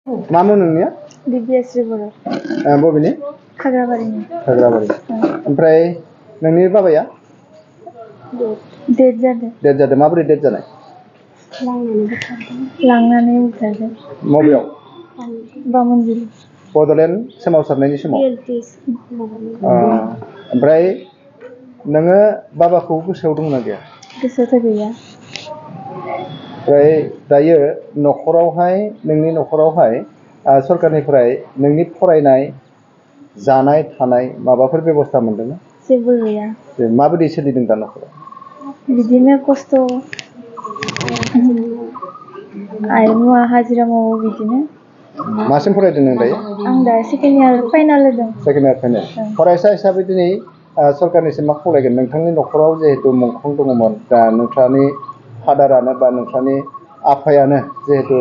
मामोन नोंनिया? दिव्याश्री बर'। बबेनि? खाग्राबारिनि। खाग्राबारि। ओमफ्राय नोंनि बाबाया? डेट जादों। डेट जादों। माबोरै डेट जानाय? लांनानै बुथारदों। मबेयाव? बामोनजिल। बड'लेण्ड सोमावसारनायनि समाव? ओमफ्राय नोङो बाबाखौ गोसोआव दंना गैया? गोसोआवथ' गैया। ओमफ्राय दायो न'खरावहाय नोंनि न'खरावहाय सरकारनिफ्राय नोंनि फरायनाय जानाय थानाय माबाफोर बेबस्था मोनदोंना? जेबो गैया। माबायदि सोलिदों दा न'खराव? बिदिनो खस्थ'। आइ मुवा हाजिरा मावो बिदिनो। मासिम फरायदों नों दायो? आं दा सेकेन्ड इयार फाइनाल होदों। Second year final. फरायसा हिसाबै दिनै सरकारनिसिम मा खावलायगोन? नोंथांनि न'खराव जिहेतु मुंख्लं दङमोन, दा नोंस्रानि फादारानो बा नोंस्रानि आफायानो जिहेतु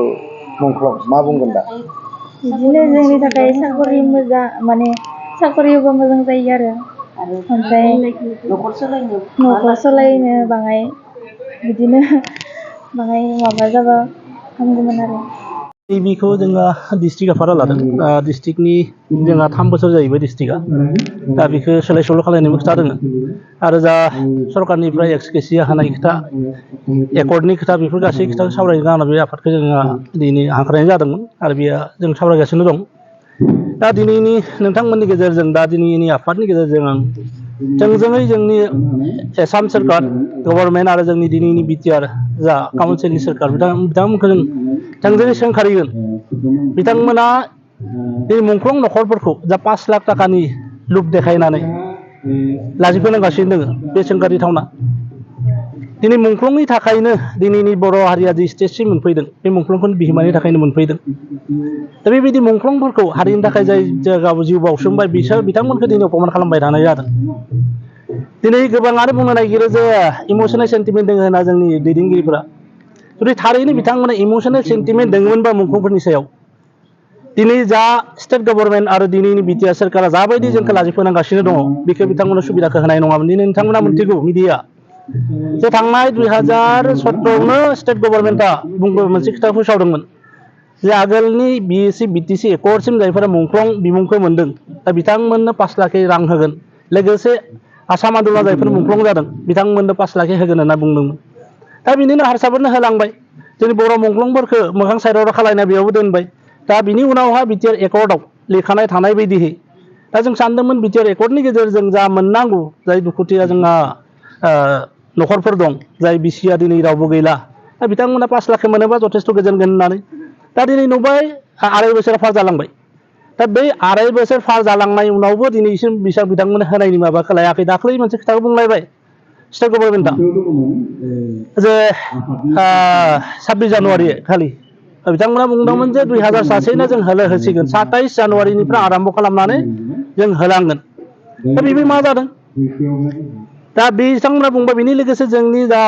मुंख्लं, मा बुंगोन दा? बिदिनो जोंनि थाखाय साकरि मोजां, माने साकरि होबा मोजां जायो आरो ओमफ्राय न'खर सालायनो बाङाय बिदिनो बाङाय माबा जाबा हामगौमोन आरो। बेखौ जोङो डिस्ट्रिक्ट आफादा लादों। डिस्ट्रिक्टनि जोंहा 3 बोसोर जाहैबाय डिस्ट्रिक्टआ। दा बेखौ सोलाय सोल' खालायनायनिबो खोथा दङ आरो जा सरकारनिफ्राय एक्सकेसिया होनाय खोथा, एकर्डनि खोथा, बेफोर गासै खोथाखौ सावरायनो गाना बे आफादखौ जोङो दिनै हांख्रायनाय जादोंमोन आरो बेयो जों सावरायगासिनो दं। दा दिनैनि नोंथांमोननि गेजेरजों, दा दिनैनि आफादनि गेजेरजों आं थोंजोङै जोंनि आसाम सोरकार गभर्नमेन्ट आरो जोंनि दिनैनि बिटिआर जा काउन्सिलनि सोरकार बिथांमोनखौ जों थोंजोङै सोंखारिगोन। बिथांमोना बे मुंख्लं न'खरफोरखौ जा 5 लाख थाखानि लुब देखायनानै लाजि फोनांगासिनो दङ, बे सोंखारिथावना। दिनै मुंख्लंनि थाखायनो दिनैनि बर' हारिया जि स्टेजसिम मोनफैदों, बे मुंख्लंफोरनि बिहोमानि थाखायनो मोनफैदों। दा बेबायदि मुंख्लंफोरखौ हारिनि थाखाय जाय जायगायाव जिउ बाउसोमबाय, बिथांमोनखौ दिनै अपमान खालामबाय थानाय जादों। दिनै गोबाङानो बुंनो नागिरो जे इमसनेल सेन्टिमेन्ट दङ होनना जोंनि दैदेनगिरिफोरा। जुदि थारैनो बिथांमोना इमसनेल सेन्टिमेन्ट दङमोनबा मुंख्लंफोरनि सायाव, दिनै जा स्टेट गभर्नमेन्ट आरो दिनैनि बिटिआर सोरकारा जाबायदि जोंखौ लाजि फोनांगासिनो दङ, बेखौ बिथांमोना सुबिदाखौ होनाय नङामोन। दिनै नोंथांमोना मिथिगौ, मिडिया जे थांनाय 2017आवनो स्टेट गभर्नमेन्टआ मोनसे खोथा फोसावदोंमोन जे आगोलनि बिएसि बिटिसि एकर्डसिम जायफोरा मुंख्लं बिमुंखौ मोनदों, दा बिथांमोननो 5 लाख रां होगोन। लोगोसे आसाम आन्दोलनाव जायफोर मुंख्लं जादों, बिथांमोननो 5 लाख होगोन होनना बुंदोंमोन। दा बिनिनो हारसाफोरनो होलांबाय। जोंनि बर' मुंख्लंफोरखौ मोखां साइडआव खालायना बेयावबो दोनबाय। दा बिनि उनावहा बिटिआर एकर्डआव लिरखानाय थानाय बायदिहै दा जों सानदोंमोन बिटिआर एकर्डनि गेजेरजों जा मोननांगौ, जाय दुखुथिया जोंहा न'खरफोर दं, जाय बिसिया दिनै रावबो गैला, दा बिथांमोना 5 लाख मोनोबा जथेस्थ' गोजोनगोन होननानै। दा दिनै नुबाय 2.5 बोसोर पार जालांबाय। दा बै 2.5 बोसोर पार जालांनाय उनावबो दिनैसिम बिथांमोना होनायनि माबाखौ लायाखै। दाख्लै मोनसे खोथाखौ बुंलायबाय स्टेट गभर्नमेन्टआ जे 26 जानुवारि खालि बिथांमोना बुंदोंमोन जे 2000 सासेनो जों होसिगोन, 27 जानुवारिनिफ्राय आराम्भ खालामनानै जों होलांगोन। दा बेबो मा जादों? दा बिथांमोना बुंबाय। बेनि लोगोसे जोंनि जा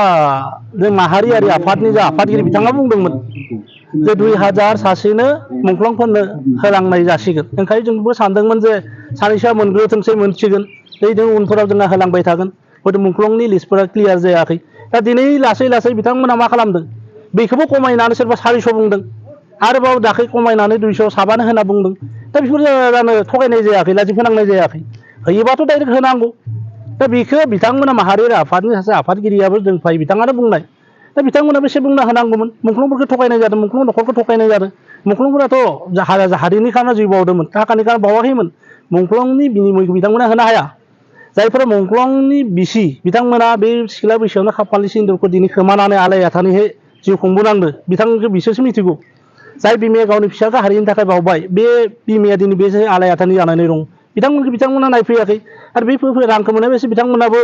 जों माहारियारि आफादनि जा आफादगिरि बिथाङा बुंदोंमोन जे 2000 सासेनो मुंख्लंफोरनो होलांनाय जासिगोन। ओंखायनो जोंबो सानदोंमोन जे सानैसोआ मोनग्रोथोंसै, मोनसिगोन, जों उनफोराव जोंहा होलांबाय थागोन। हयथ' मुंख्लंनि लिस्टफोरा क्लियार जायाखै। दा दिनै लासै लासै बिथांमोना मा खालामदों, बेखौबो खमायनानै सोरबा 400 बुंदों, आरोबाव दाख्लै खमायनानै 200 साबानो होनना बुंदों। दा बेफोर जानो थगायनाय जायाखै, लाजि फोनांनाय जायाखै। होयोबाथ' डाइरेक्ट होनांगौ। दा बेखौ बिथांमोना माहारियारि आफादनि सासे आफादगिरियाबो दोंफायो, बिथाङानो बुंनाय। दा बिथांमोनाबो एसे बुंना होनांगौमोन। मुंख्लंफोरखौ थगायनाय जादों, मुंख्लं न'खरखौ थगायनाय जादों। मुंख्लंफोराथ' हारिनि खारनाव जिउ बावदोंमोन, थाखानि खारनाव बावाखैमोन। मुंख्लंनि बिनिमयखौ बिथांमोना होनो हाया। जायफोरा मुंख्लंनि बिसि, बिथांमोना बे सिख्ला बैसोआवनो खाफालनि सिन्दुरखौ दिनै खोमानानै आलाय आथानैहै जिउ खुंबोनांदों। बिथांखौ बिसोरसो मिथिगौ। जाय बिमाया गावनि फिसाखौ हारिनि थाखाय बावबाय, बे बिमाया दिनै बे आलाय आथानि जानानै दं। बिथांमोना नायफैयाखै आरो बे रांखौ मोननायसो बिथांमोनाबो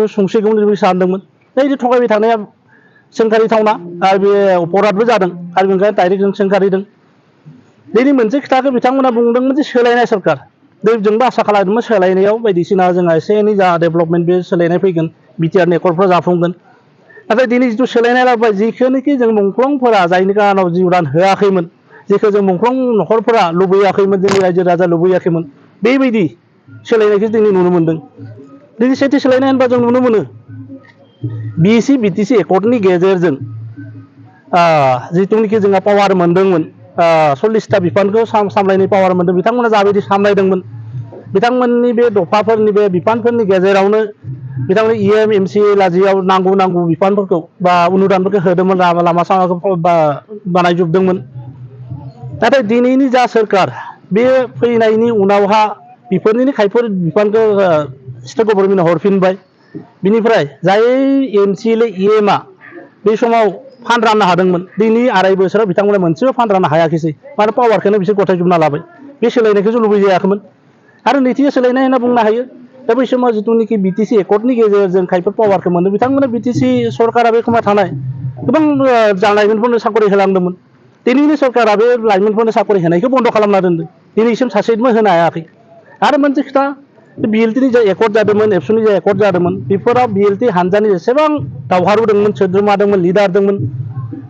संसिगौमोन सानदोंमोन। दा बिदि थगायबाय थानाया सोंखारिथावना आरो बे अपराधबो जादों आरो बेनिखायनो डाइरेक्ट जों सोंखारिदों। दिनै मोनसे खोथाखौ बिथांमोना बुंदोंमोन जे सोलायनाय सोरकार, जोंबो आसा खालामदोंमोन सोलायनायाव बायदिसिना जोंहा एसे एनै जा डेभेलपमेन्ट बे सोलायनाय फैगोन, बिटिआर एकर्डफ्रा जाफुंगोन। नाथाय दिनै जिथु सोलायनाय लाबोबाय, जिखौनोखि जों मुंख्लंफोरा जायनि जाहोनाव जिउ दान होआखैमोन, जेखौ जों मुंख्लं न'खरफोरा लुबैयाखैमोन, जोंनि रायजो राजा लुबैयाखैमोन, बेबायदि सोलायनायखौ दिनै नुनो मोनदों। दिनै सेथि सोलायनाय होनबा जों नुनो मोनो बिएसि बिटिसि एकर्डनि गेजेरजों जिथुनिखि जोंहा पावार मोनदोंमोन, 40टा बिफानखौ सामलायनाय पावार मोनदों बिथांमोना जाबायदि सामलायदोंमोन बिथांमोननि बे दफाफोरनि बे बिफानफोरनि गेजेरावनो बिथांमोन EMC लाजियाव नांगौ बिफानफोरखौ बा अनुदानफोरखौ होदोंमोन लामा सामाखौ बानायजोबदोंमोन नाथाय दिनैनि जा सोरखार बे फैनायनि उनावहा बेफोरनिनो खायफोर बिफानखौ स्टेट गभर्नमेन्टआव हरफिनबाय बिनिफ्राय जाय MCLA EM आ बे समाव फान्ड राननो हादोंमोन दिनै 2.5 बोसोराव बिथांमोना मोनसेबो फान्ड राननो हायाखैसै माने पावारखौनो बिसोर गथायजोबना लाबाय बे सोलायनायखौ जों लुबैजायाखैमोन आरो नैथिया सोलायनाय होनना बुंनो हायो दा बै समाव जिथुनिखि BTC एकर्डनि गेजेरजों खायफा पावारखौ मोनो बिथांमोना BTC सरकारा बे समाव थानाय गोबां लाइमोनफोरनो साकरि होलांदोंमोन दिनैनि सरकारा बे लाइमोनफोरनो साकरि होनायखौ बन्द' खालामना दोनदों दिनैसिम सासेबो होनो हायाखै आरो मोनसे खोथा BLTनि जा एकर्ड जादोंमोन एबसुनि जा एकर्ड जादोंमोन बेफोराव BLT हानजानि जेसेबां दावहारु दंमोन सोद्रोमा दंमोन लिडार दंमोन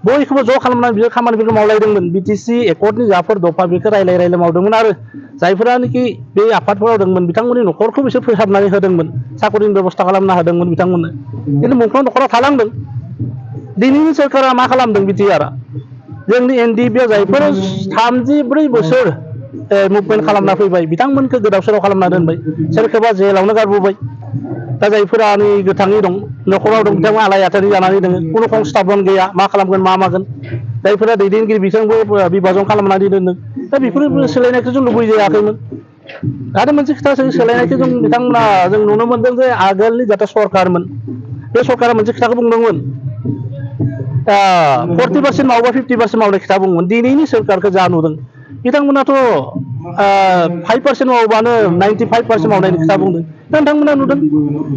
बयखौबो ज' खालामनानै बिसोर खामानिफोरखौ मावलायदोंमोन BTC एकर्डनि जाफोर दफा बेखौ रायलाय मावदोंमोन आरो जायफोरानोखि बे आफादफोराव दंमोन बिथांमोननि न'खरखौ बिसोर फोसाबनानै होदोंमोन साकरिनि बेबस्था खालामना होदोंमोन बिथांमोननो खिन्थु मुंख्लं न'खराव थालांदों दिनैनि सोरखारा मा खालामदों BTR जोंनि NDP जायफोर 34 बोसोर मुभमेन्ट खालामना फैबाय बिथांमोनखौ गोदाव सोराव खालामना दोनबाय सोरखौबा जेलावनो गारबोबाय दा जायफोरा नै गोथाङै दं न'खराव दं बिथांमोना आलाय आथानि जानानै दङ खुनु संस्थापन गैया मा खालामगोन मा मागोन जायफोरा दैदेनगिरि बिथांखौ बिभाजन खालामनानै दोनदों दा बेफोर सोलायनायखौ जों लुबैजायाखैमोन आरो मोनसे खोथा सोलायनायखौ जों बिथांमोना जों नुनो मोनदों जे आगोलनि जाथे सरकारमोन बे सरकारा मोनसे खोथाखौ बुंदोंमोन 40% मावबा 50% मावनाय खोथा बुंदोंमोन दिनैनि सोरखारखौ जा नुदों बिथांमोनाथ' 5% मावबानो 95% मावनायनि खोथा बुंदों नोंथांमोना नुदों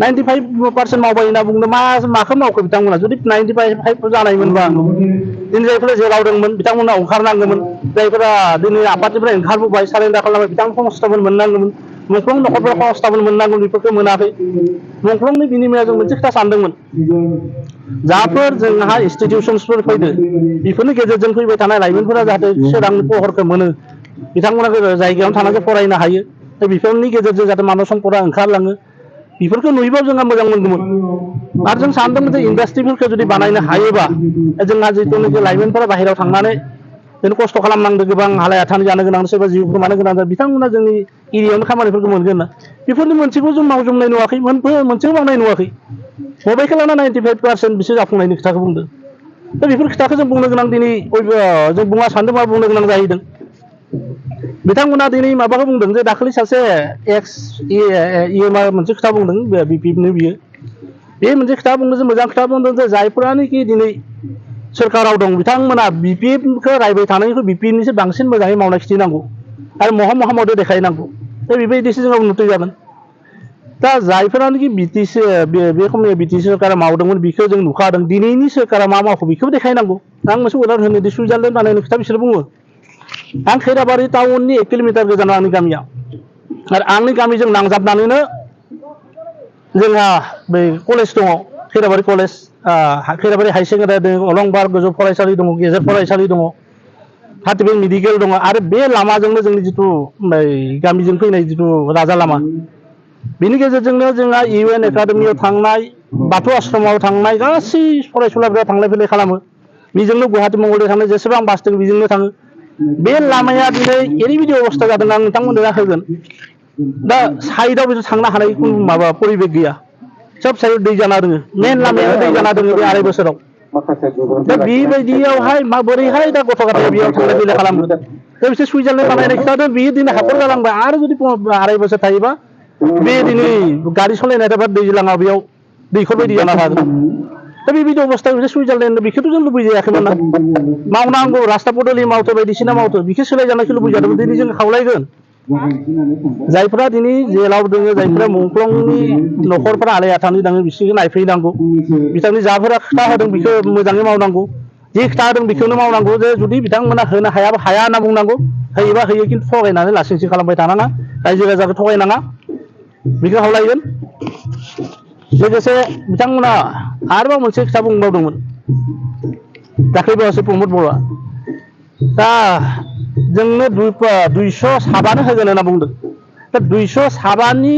95% मावबाय होनना बुंदों माखौ मावखो बिथांमोना जुदि 95 जानायमोनबा दिनै जायफोरा जेलाव दंमोन बिथांमोना ओंखारनांगौमोन जायफोरा दिनै आफादनिफ्राय ओंखारबोबाय सारेन्डार खालामबाय बिथांमोन संस्थापन मोननांगौमोन मुंख्लं न'खरफोरा संस्थापन मोननांगौमोन बेफोरखौ मोनाखै मुंख्लंनि बिनिमयाव जों मोनसे खोथा सानदोंमोन जाफोर जोंहा इनस्टिटिउसन्सफोर फैदों बेफोरनि गेजेरजों फैबाय थानाय लाइमोनफोरा जाहाथे सोरांनि पहरखौ मोनो बिथांमोना जायगायावनो थानानै फरायनो हायो दा बेफोरनि गेजेरजों जाहाथे मानब सम्पदा ओंखारलाङो बेफोरखौ नुयोबा जोंहा मोजां मोनगौमोन आरो जों सानदोंमोन जे इन्डास्ट्रिफोरखौ जुदि बानायनो हायोबा जोंहा जिथुनाखि लाइमोनफोरा बाहेरायाव थांनानै जों खस्थ' खालामनांदों गोबां हालाय हाथानि जानो गोनां सोरबा जिउ गोमानो गोनां जादों बिथांमोना जोंनि एरियायावनो खामानिफोरखौ मोनगोन ना बेफोरनि मोनसेखौ जों मावजोबनाय नुवाखै मोनसेबो मावनाय नुवाखै बबेखौ लाना 95% बिसोर जाफुंनायनि खोथाखौ बुंदों दा बेफोर खोथाखौ जों बुंनो गोनां दिनै जों बुङा सानदों मा बुंनो गोनां जाहैदों बिथांमोना दिनै माबाखौ बुंदों जे दाखालि सासे एक्स EM मोनसे खोथा बुंदों BPनो बियो बे मोनसे खोथा बुंदों जे मोजां खोथा बुंदों जे जायफोरानोखि दिनै सोरखाराव दं बिथांमोना BPखौ रायबाय थानायनिख्रुइ BPनिसो बांसिन मोजाङै मावनाय खिथिनांगौ आरो महा मावदो देखायनांगौ दा बेबायदिसो जोंहा उन्नति जागोन दा जायफोरानोखि बे समनि BTC सोरखारा मावदोंमोन बेखौ जों नुखादों दिनैनि सोरखारा मा मावखो बेखौबो देखायनांगौ आं मोनसे उदाहरन होनो दि सुइजारलेण्ड बानायनायनि खोथा बिसोर बुङो आं खैराबारि टाउननि 1 किल'मिटार गोजानाव आंनि गामिया आरो आंनि गामिजों नांजाबनानैनो जोंहा बै कलेज दङ Khairabari college Khairabari high secondary दङ अलंबार गोजौ फरायसालि दङ गेजेर फरायसालि दङ हातिबिल मेडिकेल दङ आरो बे लामाजोंनो जोंनि जिथु गामिजों फैनाय जिथु राजा लामा बेनि गेजेरजोंनो जोंहा UN एकाडेमियाव थांनाय बाथौ आश्रमाव थांनाय गासै फरायसुलाफोरा थांलाय फैलाय खालामो बेजोंनो गुवाहाटि मंगलदैयाव थांनाय जेसेबां बास दं बेजोंनो थाङो बे लामाया दिनै ओरैबायदि अबस्था जादों आं नोंथांमोननो होगोन दा साइडआव बिसोर थांनो हानाय खुनु माबा परिबेक गैया सब साइडआव दै जाना दङ मेन लामायानो दै जाना दङ बे 2.5 बोसोराव दा बेबायदियावहाय माबोरैहाय दा गथ' गथाय बेयाव थांलाय फैलाय खालामगोन दा बिसोर सुइजारलेण्ड बानायनाय खोथादों बियो दिनै हाखर जालांबाय आरो जुदि 2.5 बोसोर थायोबा बे दिनै गारि सालायनाय थाबा दैज्लाङाव बेयाव दैखर बायदि जाना थागोन दा बेबायदि अबस्थायाव बिसोर सुइजारलेण्ड बेखौथ' जों लुबैजायाखैमोन ना मावनांगौ रास्ता बदलि मावथो बायदिसिना मावथो बेखौ सोलायजानायखौ लुबैजादोंमोन दिनै जों खावलायगोन जायफोरा दिनै जेलाव दङ जायफोरा मुंख्लंनि न'खरफोरा आलाय आथानि दङ बिसोरखौ नायफैनांगौ बिथांनि जाफोरा खोथा होदों बेखौ मोजाङै मावनांगौ जि खोथा होदों बेखौनो मावनांगौ जे जुदि बिथांमोना होनो हायाबा हाया होनना बुंनांगौ होयोबा होयो खिन्थु थगायनानै लासिंसिं खालामबाय थानाङा रायजो राजाखौ थगायनाङा बेखौ खावलायगोन लोगोसे बिथांमोना आरोबाव मोनसे खोथा बुंबावदोंमोन दाख्लैबावैसो प्रमद बर'आ दा जोंनो 200 साबानो होगोन होनना बुंदों दा 200 साबानि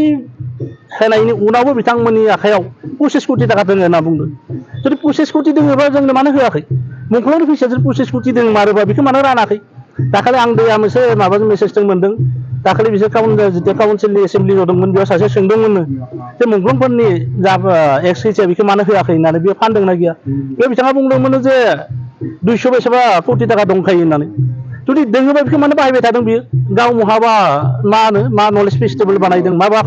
होनायनि उनावबो बिथांमोननि आखायाव 25 कोटि थाखा दङ होनना बुंदों जुदि 25 कोटि दङबा जोंनो मानो होआखै मुंख्लंनि फैसाजों 25 कोटि दङ मारोबा बेखौ मानो रानाखै दाखालि आं दैया मोनसे माबाजों मेसेजजों मोन्दों दाखालि बिसोर जितु काउन्सिलनि एसेम्बलि जदोंमोन बेयाव सासे सोंदोंमोननो जे मुंख्लंफोरनि जा एक्स कैसिया बेखौ मानो होआखै होननानै बेयो फानदोंना गैया बे बिथाङा बुंदोंमोन जे 200 बेसेबा कौटि थाखा दंखायो होननानै जुदि दोङोबा बेखौ मानो बाहायबाय थादों बियो गाव महाबा मा नलेज फेस्टिभेल बानायदों माबा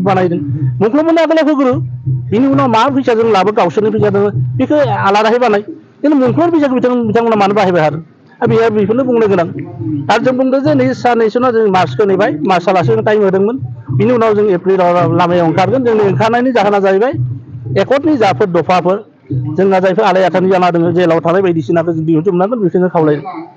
बानायदों मुंख्लंफोरनि आगोलाव होग्रो बिनि उनाव मा फैसाजों लाबो गावसोरनि फैसाजों बेखौ आलादाहै बानाय खिन्थु मुंख्लं फैसाखौ बिथांमोना मानो बाहायबाय आरो बेयो बेखौनो बुंनो गोनां आरो जों बुंदों जे नै साननैसो उनाव जों मार्चखौ नेबाय मार्चहालासे टाइम होदोंमोन बिनि उनाव जों एप्रिलाव लामायाव ओंखारगोन जोंनि ओंखारनायनि जाहोना जाहैबाय एकर्डनि जाफोर दफाफोर जोंना जायफोर आलाय आथानि जाना दङ जेलाव थानाय बायदिसिनाखौ जों दिहुनजोबनांगोन बेखौनो खावलायदों